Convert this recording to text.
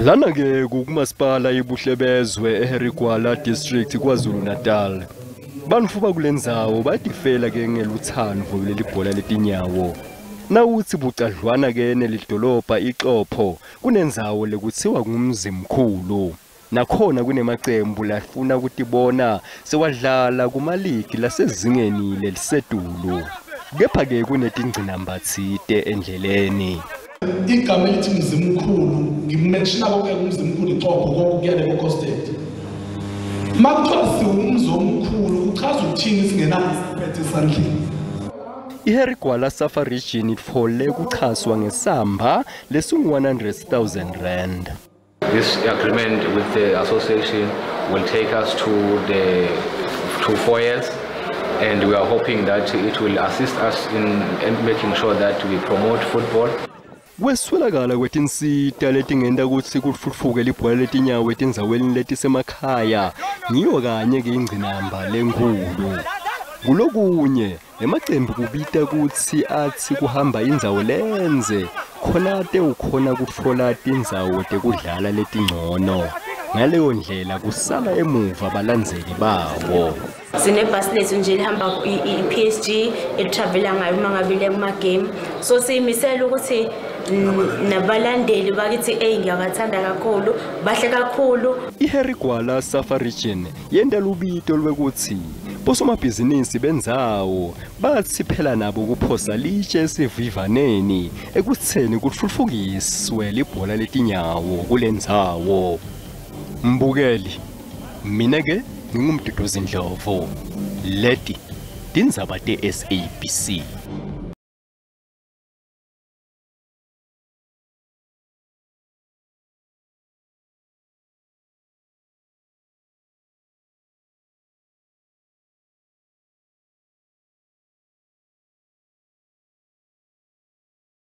Lana-ke kukumasipala iBuhlebezwe eHarry Gwala District KwaZulu-Natal. Bantfu bakulendzawo batifela-ke ngelutsandvo lelibhola letinyawo. Nawutsi bucadlwana-ke nelidolobha iXopho kunendzawo lekuthiwa ngumzimkhulu. Nakhona kunemacembu lafuna kutibona sewadlala kumaligi lasezingeni lelisetulu. Kepha-ke kunetingcinamba tsite endleleni. Igama elithi Mzimkhulu ngimentiona konke uMzimkhulu iXobho konke kuyale ko-Costed. Uma kuthiwa siwumzi omkhulu kuchaza ukuthini singenalo isiphethe esandleni? IHarry Gwala Safa Region itfole kuchaswa ngesamba lesingu-100,000 rand. This agreement with the association will take us to 4 years, and we are hoping that it will assist us in making sure that we promote football. Kweswelakala kwetinsita letingenta kutsi kutfutfuke libhola letinyawo etindzaweni letisemakhaya ngiyo kanye ke ingcinamba lenkhulu. Kulokunye emacembu kubita kutsi atsi kuhamba indzawo lenze khona te ukhona kutfola tindzawo tekudlala letingcono. Ngaleyo ndlela kusala emuva balandzeli bawo. Sinebhasi lethu nje lihamba i-PSG elitravela ngayo uma ngabe liya kuma-game, so siyimisele ukuthi nabalandeli bakithi eyi ngiyabathanda kakhulu, bahle kakhulu. IHarry Gwala Safa Region yenta lubito lwekutsi bosomabhizinisi bendzawo batsi phela nabo kuphosa litshe esivivaneni ekutseni kutfutfukiswe libhola letinyawo kulendzawo. Mbukeli, mina-ke nginguMduduzi Ndlovu. Leti tindzaba te-SABC.